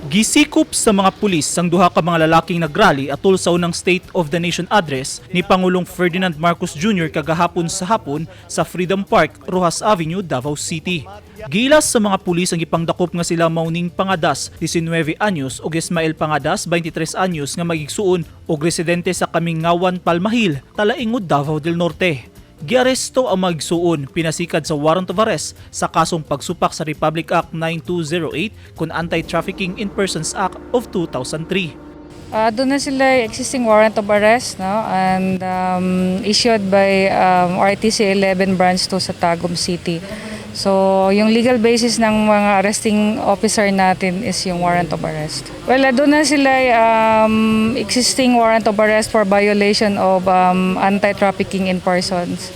Gisikop sa mga pulis ang duha ka mga lalaking nagrally atol sa unang State of the Nation Address ni Pangulong Ferdinand Marcos Jr. kagahapon sa hapon sa Freedom Park, Roxas Avenue, Davao City. Gilas sa mga pulis ang gipangdakop nga sila Mauning Pangadas, 19 anyos, ug Ismael Pangadas, 23 anyos, nga magigsuon og residente sa Kamingawan, Palmahil, Talaingod, Davao del Norte. Giaresto ang magsuon pinasikad sa warrant of arrest sa kasong pagsupak sa Republic Act 9208 kon Anti-Trafficking in Persons Act of 2003. Doon na sila existing warrant of arrest, no, and issued by RTC 11 Branch 2 sa Tagum City. So, yung legal basis ng mga arresting officer natin is yung warrant of arrest. Well, doon na sila existing warrant of arrest for violation of anti-trafficking in persons.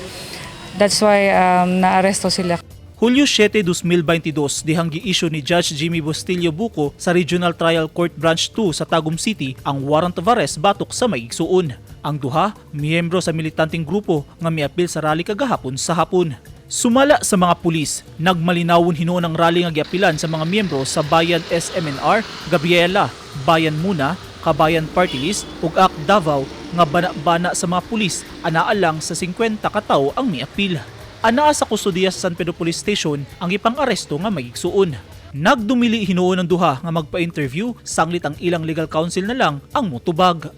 That's why naaresto sila. Hulyo 7, 2022, dihang gi-issue ni Judge Jimmy Bustillo Buco sa Regional Trial Court Branch 2 sa Tagum City ang warrant of arrest batok sa maigsuon. Ang duha, miyembro sa militanteng grupo nga miapil sa rally kagahapon sa hapon. Sumala sa mga pulis, nagmalinawon hinuon ang rally nga giapilan sa mga miyembro sa Bayan SMNR, Gabriela, Bayan Muna, Kabayan Party List ug AK Davao nga bana-bana sa mga pulis, anaa lang sa 50 ka tawo ang miapil. Anaa sa kustodiya sa San Pedro Police Station ang ipang-aresto nga magigsuon. Nagdumili hinuon ang duha nga magpa-interview, sanglit ang ilang legal counsel na lang ang motubag.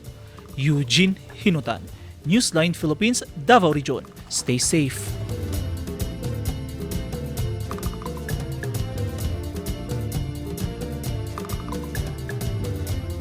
Eugene Hinutan, Newsline Philippines, Davao Region. Stay safe.